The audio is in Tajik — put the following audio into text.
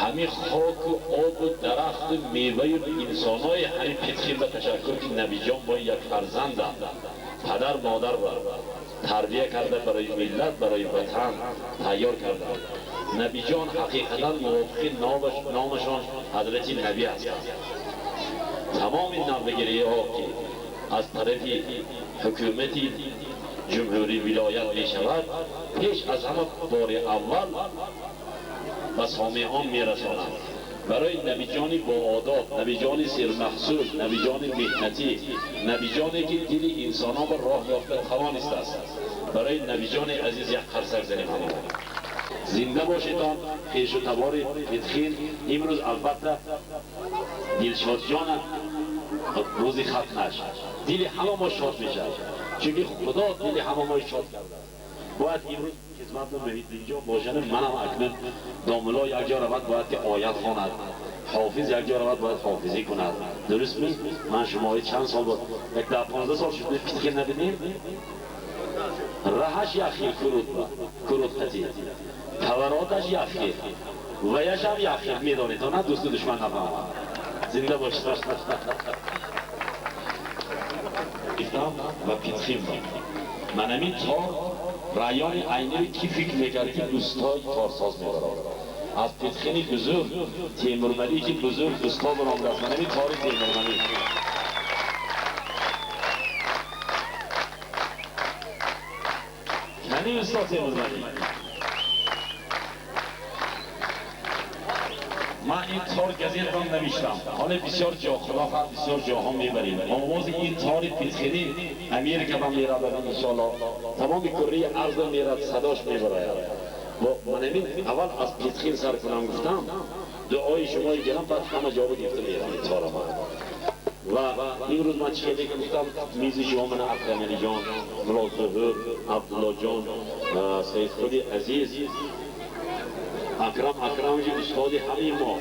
Ҳамин хоку обу дарахту меваю инсонҳои ҳамин Питхин ба ташаккур, ки Набиҷон бо як фарзанда падар модар ба тарбия карда, барои миллат, барои ватан тайёр карда. Набиҷон ҳақиқатан мувофиқи номашон ҳазрати Набӣ ҳастанд. Тамоми навбагириҳо, ки аз тарафи ҳукумати ҷумҳурӣ, вилоят мешавад, пеш аз ҳама бори аввал ба сомеъон мерасонанд. Барои Набиҷони боодоб, Набиҷони сермаҳсул, Набиҷони меҳнатӣ, Набиҷоне, ки дили инсонҳо ба роҳ ёфта тавонистааст, барои Набиҷони азиз як қарсак занем ҳама. Зинда бошедон, хешу табори Питхин. Имрӯз албатта Дилшодҷона рӯзи хатмаш дили ҳама мо шод мешавад, чунки Худо дили ҳама мо шод кардааст. Бояд имрӯз хизмату Муҳиддинҷон бошад. Манам акнун домуло якҷо равад, бояд ки оят хонад, ҳофиз якҷо равад, бояд ҳофизӣ кунад. Дуруст ми? Ман шумои чанд сол буд, як 10-15 сол шуд, Питхин набинем. Раҳаш як хел, курут ба курут қатӣ, тавороташ як хел, ваяшам як хел, медонед, на дӯсту душман нафаҳмад. Зинда бошед. Ва Питхин ба ман ҳамин тор райони Айнири ки фикр мекард, ки устои торсоз мебарад аз Питхини бузург, Темурмалики бузург усто баромадааст. Ман ҳамин тори Темурмалик. Кани усто Темурмалик? Ман ин тор газетам навиштам. Ҳоле бисёр ҷо, худо хоҳад, бисёр ҷоҳо мебарем. Овози ин тори Питхинӣ Америка ба меравад, иншоалло, тамоми курраи арза мерад, садош мебарояд. Ман ҳамин аввал аз Питхин сар кунам гуфтам, дуои шумо гирам, баъд ҳама ҷо гирифта мерам ин тора ман. Ва имрӯз ман чӣ хеле гуфтам, мизи шумо мана Акрамалиҷон, Мулло Зуҳур, Абдуллоҷон, Саидхуди азиз, Акрам Акрамович, устоди ҳамаи мо.